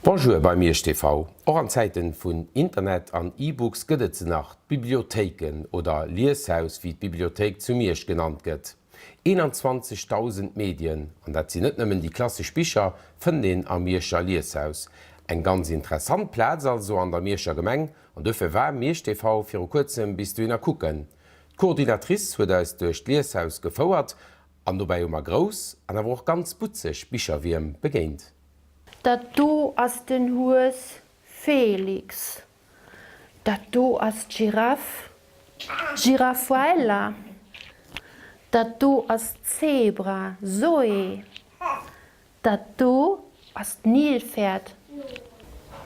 Bonjour bei Miersch TV. Och an Zäiten vun Internet an E-Books gëtt et se nach, d'Bibliothéiken, oder Lieshaus wéi d'Bibliothéik zu Miersch genannt gëtt. 21.000 Medien, an dat sinn net nëmmen déi klassesch Bicher, fënnt een am Mierscher Lieshaus. Eng ganz interessant Plaz also an der Mierscher Gemeng, an duerfir war Miersch TV viru kuerzem bis dohinner kucken. D'Coordinatrice huet eis duerch d'Lieshaus gefouert an dobäi hu mer grouss an awer och ganz butzeg Bicherwierm begéint. Dat do ass den Hues Felix. Dat do ass d'Giraff Girafuella. Dat do ass d'Zebra Zoé. Dat do ass d'Nilpferd.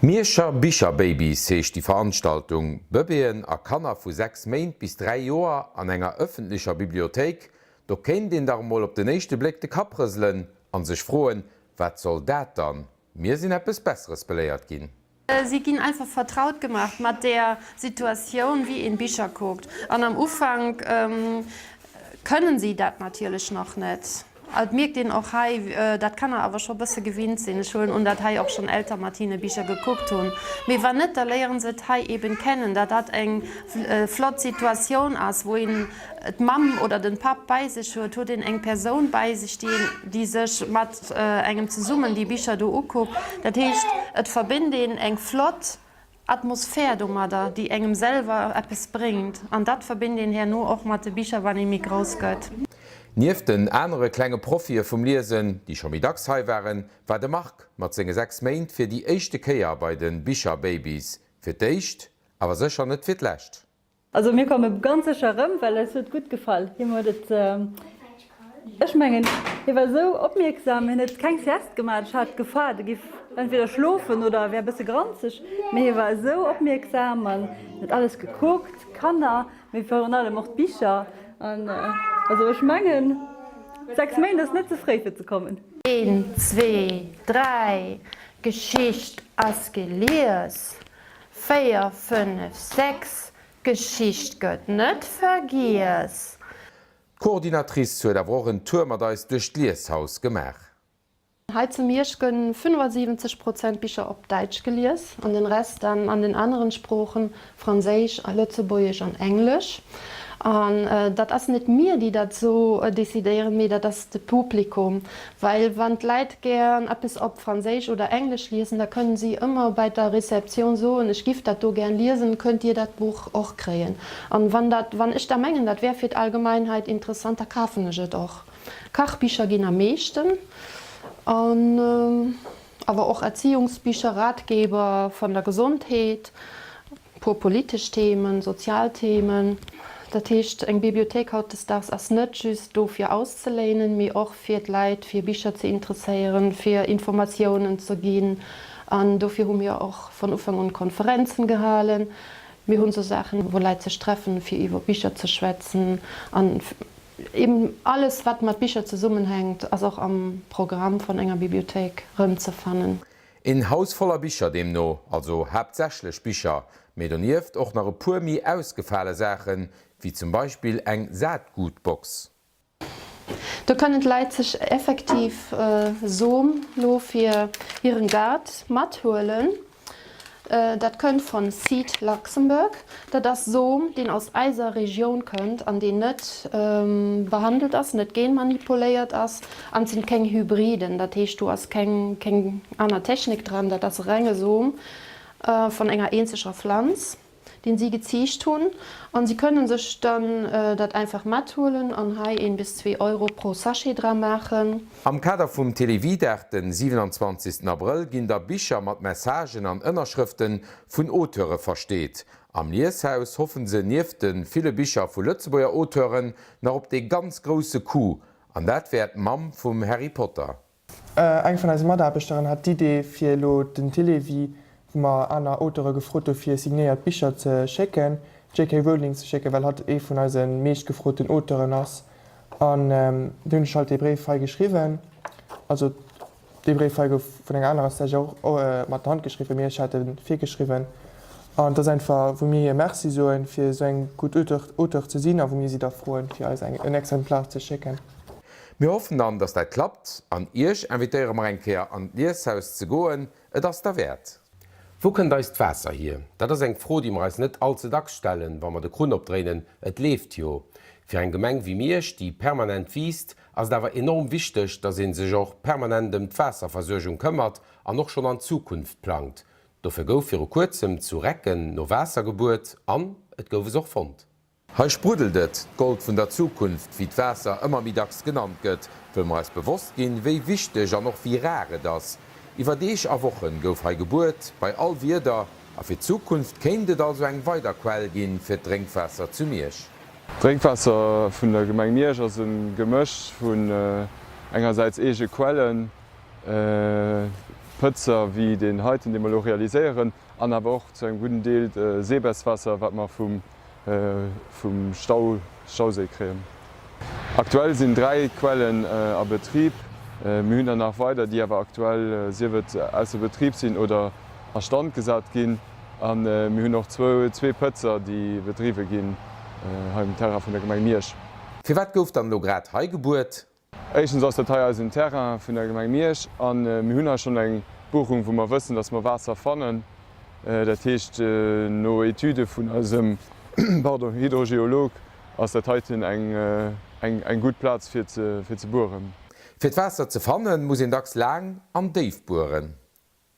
Mierscher Bicherbabys heescht déi Veranstaltung. Bëbeeën a Kanner vu 6 Méint bis 3 Joer an enger ëffentlecher Bibliothéik. Do kéint een dach emol op den éischte Bléck de Kapp rëselen an sech froen, Wat soll dat dann? Mir sinn eppes Besseres beléiert ginn. Si ginn einfach vertraut gemaach mat där Situatioun, wéi een Bicher kuckt. An am Ufank kënnen si dat natierlech nach net. Et mierkt een och hei, dat Kanner awer scho bësse gewinnt sinn. Ech huelen un, dat hei och schonn Elter mat hinne Bicher gekuckt hunn. Mee wann net, da léieren se et hei eben kennen, dat dat eng flott Situatioun ass, wou een d'Mamm oder den Papp bei sech huet, huet een eng Persoun bei sech, déi een, déi sech mat engem zesummen déi Bicher do ukuckt. Dat heescht, et verbinnt een eng flott Atmosphär domadder, déi engem selwer eppes bréngt. An dat verbinnt een herno och mat de Bicher, wann ee méi grouss gëtt. Nieft den anere klenge Profie vum Liesen, déi scho méi dacks hei waren, war de Marc mat senge 6 Méint fir déi éischte Kéier bei de Bicherbabies. Fir d'éischt, awer sécher net fir d'lescht. Also mir komme ganz sécher erëm, well eis huet gutt gefall. Him huet et, ech mengen, hie war esou opmierksam, hien huet keng Sieste gemaach. Ech hat d'Gefahr, e giff entweder schlofen oder e wär e bësse granzeg, mee hie war esou opmierksam an huet alles gekuckt, d'Kanner, mee virun allem och d'Bicher. An also ech mengen, 6 Méint ass net ze fréi fir ze kommen. Een, zwee, dräi, d'Geschicht ass gelies. 4, 5, 6, D'Geschicht gëtt net vergiess! D'Coordinatrice huet awer och en Tour mat eis duerch d'Lieshaus gemaach. Hei zu Miersch gënn 75 Prozent Bicher op Däitsch gelies an den Rest dann an den aneren Sproochen, Franséisch, Lëtzebuergesch an Englesch. An dat ass net mir, déi dat esou decidéieren, mee dat ass de Publikum. Well wann d'Läit gären eppes op Franséisch oder Englesch liesen, da kënnen si ëmmer bei der Reception soen, ech giff dat do gären liesen, kënnt Dir dat Buch och kréien? An wann dat, wann ech da mengen, dat wär fir d'Allgemeinheit interessant, da kafen ech et och. Kachbicher ginn am meeschten an awer och Erziehungsbicher, Ratgeber von der Gesondheet. Puer politesch Themen, sozial Themen. Dat heescht, eng Bibliothéik hautdesdaags ass net just do fir auszeléinen, mee och fir d'Leit fir Bicher ze interesséieren, fir Informatiounen ze ginn. An dofir hu mir och von Ufank un Konferenzen gehalen. Mir hunn esou Saachen, wou Leit sech treffen, fir iwwer Bicher ze schwätzen. An eben alles, wat mat Bicher zesummenhänkt, ass och am Programm von enger Bibliothéik erëmzefannen. Een Haus voller Bicher deemno, also haaptsächlech Bicher, mee donieft och nach e puer méi ausgefale Saachen, wéi zum Beispill eng Saatgutbox. Do kënnen d'Leit sech effektiv Som lo fir hiren Gaart mathuelen. Dat kënnt von Seed Luxembourg. Dat ass Som, deen aus eiser Regioun kënnt an deen net behandelt ass, net genmanipuléiert ass. An et sinn keng Hybriden, dat heescht do ass keng keng aner Technik dran. Dat ass renge Som von enger eenzeger Pflanz, deen si geziicht hunn. An si kënnen sech dann dat einfach mathuelen an hei een bis zwee Euro pro Sachet dra maachen. Am Kader vum Télévie-Dag den 27 Abrëll ginn da Bicher mat Messagen an Ënnerschrëfte vun Auteure versteet. Am Lieshaus hoffen se nieft de ville Bicher vu Lëtzebuerger Auteuren nach op dee ganz grousse Coup, an dat wär d'Mamm vum Harry Potter. Eng vun eise Mataarbechteren hat d'Idee fir elo den Télévie, wou mer aner Auteure gefrot hu fir signéiert Bicher ze schécken, d'JK Rowling ze schécken, well hatt ee vun eise meeschtgefroten Auteuren ass. An du hunn ech halt dee Bréif hei geschriwwen. Also dee Bréif hei gouf vun enger anerer Stagiaire och mat der Hand geschriwwen, mee ech hat e virgeschriwwen. An et ass einfach, wou mir hir Merci soen, fir esou eng gutt Auteur ze sinn a wou mir si da froen, fir eis en Exemplar ze schécken. Mir hoffen dann, dass dat klappt an Iech invitéiere mer eng Kéier an d'Lieshaus ze goen, et ass derwäert. Wou kënnt eist Waasser hier? Dat ass eng Fro, déi mer eis net all ze dacks stellen, wa mer de Krunn opdréinen. Et leeft jo. Fir eng Gemeng wéi Miersch, déi permanent wiisst, ass et awer enorm wichteg, dass ee sech och permanent ëm d'Waasserversuergung këmmert an och schonn an d'Zukunft plangt. Dofir gouf viru kuerzem zu Recken no Waasser gebuert an et gouf es och fonnt. Hei spruddelt et, d'Gold vun der Zukunft, wéi d'Waasser ëmmer méi dacks genannt gëtt, wëll mer eis bewosst ginn, wéi wichteg an och wéi rar et ass. Iwwer Deeg a Wochen gouf hei gebuert, bei all Wieder, a fir d'Zukunft kéint et also eng weider Quell ginn fir d'Drénkwaasser zu Miersch. D'Drénkwaasser vun der Gemeng Miersch ass e Gemësch vun engersäits eege Quellen, Pëtzer wéi deen heiten, dee mer elo realiséieren, an awer och zu engem gudden Deel Seebesswaasser, wat mer vum vum Stauséi kréien. Aktuell sinn 3 Quellen a Betrib. Mir hunn der nach weider, déi awer aktuell sief et ausser Betrib sinn oder a Stand gesat ginn. A mir hunn och zwee Pëtzer, déi bedriwwe ginn hei um Terrain vun der Gemeng Miersch. Firwat gouf dann elo grad hei gebuert? Éischtens ass dat hei eisen Terrain vun der Gemeng Miersch a mir hunn hei schonn eng Buerung, wou mer wëssen, dass mer Waasser fannen. Dat heescht, no Etüde vun eisem, pardon, Hydrogeolog ass dat heiten eng gutt Plaz fir ze bueren. Fir d'Waasser ze fannen, muss een dacks laang an déif bueren.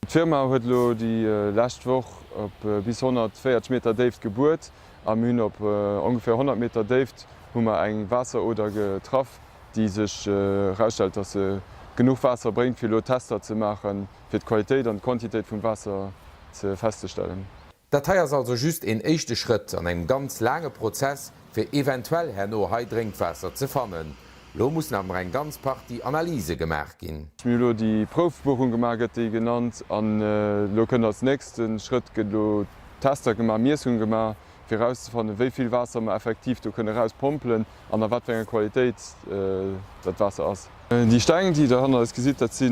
D'Firma huet elo déi lescht Woch op bis 140 Meter Déift gebuert a mir hunn op ongeféier 100 Meter Déift hu mer eng Waasseroder getraff, déi sech erausstellt, dass se genuch Waasser bréngt, fir elo Tester ze maachen, fir d'Qualitéit an d'Quantitéit vum Waasser ze festzestellen. Dat hei ass also just een éischte Schrëtt an engem ganz laange Prozess, fir eventuell herno hei Drénkwaasser ze fannen. Lo mussen awer nach eng ganz Partie Analyse gemaach ginn. Mir hu lo déi Proufbuerung gemaach, gëtt déi genannt, an elo kënnt als nächste Schrëtt, gëtt elo Tester gemaach, Miessunge gemaach, fir erauszefannen, wéi vill Waasser mer effektiv do kënne erauspompelen an a wat fir enger Qualitéit dat Waasser ass. Déi Steng, déi Der hanner eis gesitt, dat si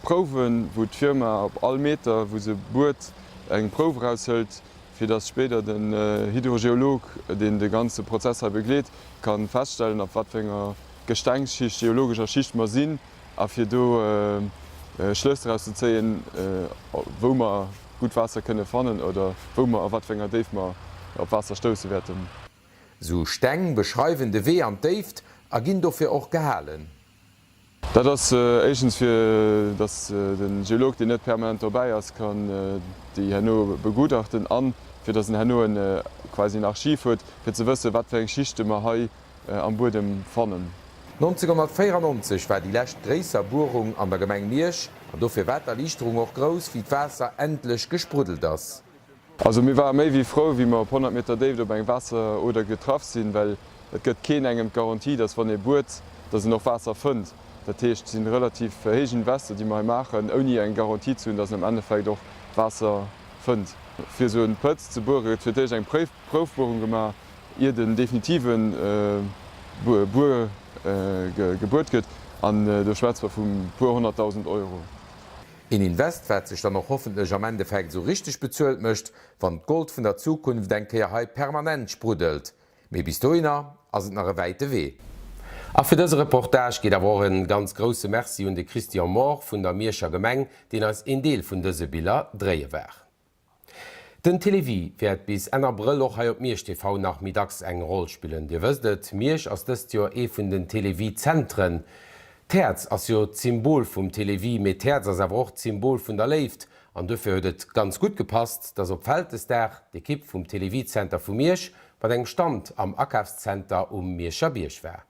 Prouwen, wou d'Firma op all Meter, wou se buert, eng Prouf eraushëlt, fir dass spéider den Hydrogeolog, deen de ganze Prozess hei begleet, ka feststellen, op wat fir enger Gestengsschicht, geologescher Schicht mer sinn a fir do Schlëss draus ze zéien, wou mer gutt Waasser kënne fannen oder wou mer a wat fir enger Déift mer op Waasser stousse wäerten. Sou Steng beschreiwen de Wee an d'Déift a ginn dofir och gehalen. Dat ass éischtens fir datt de Geolog, deen net permanent dobäi ass, kann déi herno begutachten an fir datt en herno en quasi en Archiv huet, fir ze wëssen, wat fir eng Schichte mer hei am Buedem fannen. 1994 war déi lescht gréisser Buerung an der Gemeng Miersch an dofir war d'Erliichterung och grouss, wéi d'Waasser endlech gespruddelt ass. Also mir ware méi wéi frou, wéi mer op 100 Meter Déift op eng Waasseroder getraff sinn, well et gëtt keen engem d'Garantie, dass wann ee buert, dass en och Waasser fënnt. Dat heescht, et sinn relativ héich Invester, déi mer hei maachen, ouni eng Garantie ze hunn, dass en am Endeffekt och Waasser fënnt. Fir esou en Pëtz ze buere gëtt fir d'éischt eng Proufbuerung gemaach, ier den definitive Buer gebuert gëtt, an do schwätze mer vu puer 100.000 Euro. Een Invest, wat sech dann och hoffentlech am Endeffekt esou richteg bezuelt mécht, wann d'Gold vun der Zukunft eng Kéier hei permanent spruddelt. Mee bis dohinner ass et nach e wäite Wee. A fir dëse Reportage geet awer och en ganz grousse Merci un de Christian Mohr vun der Mierscher Gemeng, deen eis een Deel vun dëse Biller dréie war. Den Télévie wäert bis Enn Abrëll och hei op Miersch TV nach méi dacks eng Roll spillen. Dir wësst et, Miersch ass dëst Joer ee vun den Télévie-Zentren. D'Häerz ass jo d'Symbol vum Télévie, mee d'Häerz ass awer och d'Symbol vun der Léift. An duerfir huet et ganz gutt gepasst, dass op Vältesdag d'Ekipp vum Télévie-Zenter vu Miersch mat engem Stand am Akafszenter um Mierscher Bierg war.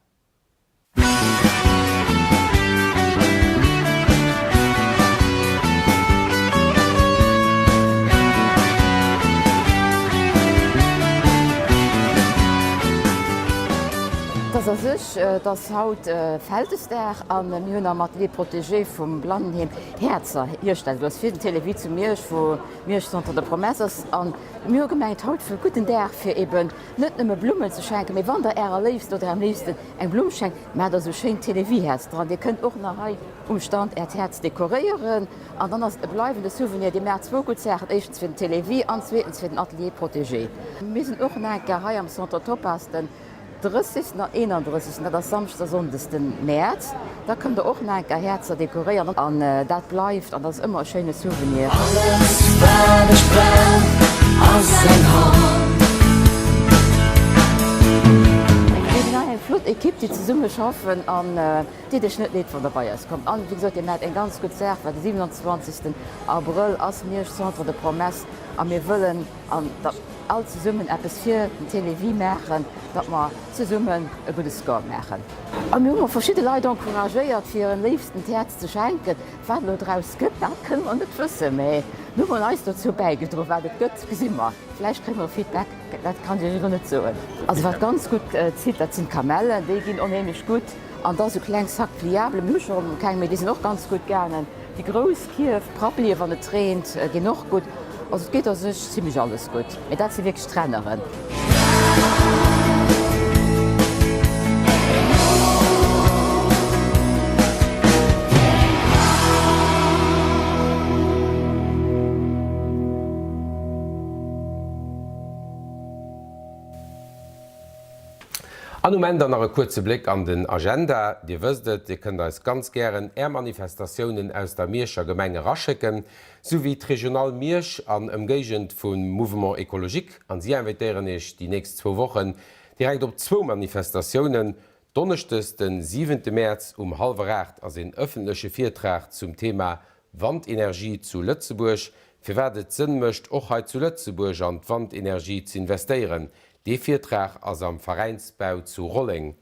Et ass a sech, et ass haut Vältesdag a mir hunn am Atelier protégé vum Blannenheem Häerzer hierstelle gelooss fir den Télévie zu Miersch, wou Miersch Centre de Promesses ass. A mir hu gemengt, haut wier e gudden Dag fir eben Net nëmme Blummen ze schenken, mee wann der ärer Léifsten oder ärem Léifsten eng Blumm schenkt, maacht der sou schéin Télévie-Häerz dran. Dir kënnt och nach hei um Stand äert Häerz dekoréieren an dann ass et e bleiwende Souvenir. Dir maacht zwou gutt Saachen, éischtens fir den Télévie an zweetens fir den Atelier protégé. Mir sinn och nach eng Kéier hei am Centre Topaz. Den. 30. An 31. Dat ass Samschdes a Sonndes den Mäerz, da kënnt der och nach eng Kéier Häerzer dekoréieren an dat bleift an dat ass ëmmer e schéine Souvenir. Alles wat ech brauch ass eng Hand. Mir sinn hei eng flott Ekipp déi zesumme schaffen an deet iech net leed wann der bei eis kommt. An wéi gesot dir maacht eng ganz gutt Saach, well de 27. Abrëll ass Miersch Centre de Promesses a mir wëllen an datt all zesummen eppes fir den Télévie maachen, datt mer zesummen e gudde Score maachen. A mir hunn och verschidde Leit encouragéiert, fir hiren Léifsten d'Häerz ze schenken. Wat elo draus gëtt, dat kënne mer net wëssen, mä mir hunn eist dozou bäigedroen. Wat et gëtt, gesi mer. Vläicht kréie mer e Feedback, dat kann ech Iech elo net soen. Also wat ganz gutt zitt, dat sinn d'Kamellen, déi ginn onheemlech gutt. An da sou kleng Sacs pliables, mir hu scho keng méi, déi sinn och ganz gutt gaangen. Déi grouss Kierf, Prabbelien, wann et reent, ginn och gutt. Also et geet a sech zimlech alles gutt, mee dat si wierklech d'Renneren. An um Enn dann nach e kuerze Bléck an den Agenda. Dir wësst et, Dir kënnt eis ganz gären Är Manifestatiounen aus der Mierscher Gemeng eraschécken, sou wéi d'Regional Miersch an Ëmgéigend vum Mouvement Ecologique. An si invitéieren Iech déi nächst zwou Wochen direkt op zwou Manifestatiounen. Donneschdes den siwente Mäerz um hallwer 8 ass een ëffentleche Virtrag zum Thema Wandenergie zu Lëtzebuerg, firwat et Sënn mécht och hei zu Lëtzebuerg an d'Wandenergie z'investéieren. Dee Virtrag ass am Veräinsbau zu Rolleng.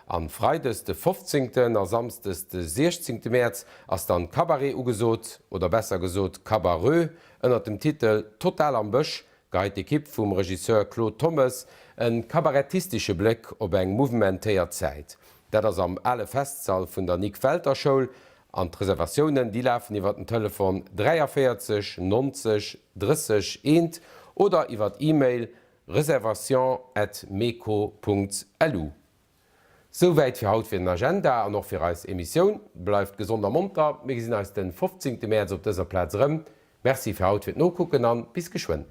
An Freides de 15 a Samsdes de 16 Mäerz ass dann Cabaret ugesot, oder besser gesot Cabareux. Ënnert dem Titel Total am Bësch geheit d'Ekipp vum Regisseur Claude Thommes en kabarettistesche Bléck op eng mouvementéiert Zäit. Dat ass am ale Festsall vun der Nic Welter Schoul an d'Reservatiounen déi lafen iwwer den Telefon 43 90 30 1 oder iwwer E-Mail Reservation at meco Punkt lu. Souwäit fir haut fir den Agenda an och fir eis Emissioun. Bleift gesond a monter, mir gesinn eis den 15 Mäerz op dëser Plaz erëm. Merci fir haut fir d'Nokucken an bis geschwënn.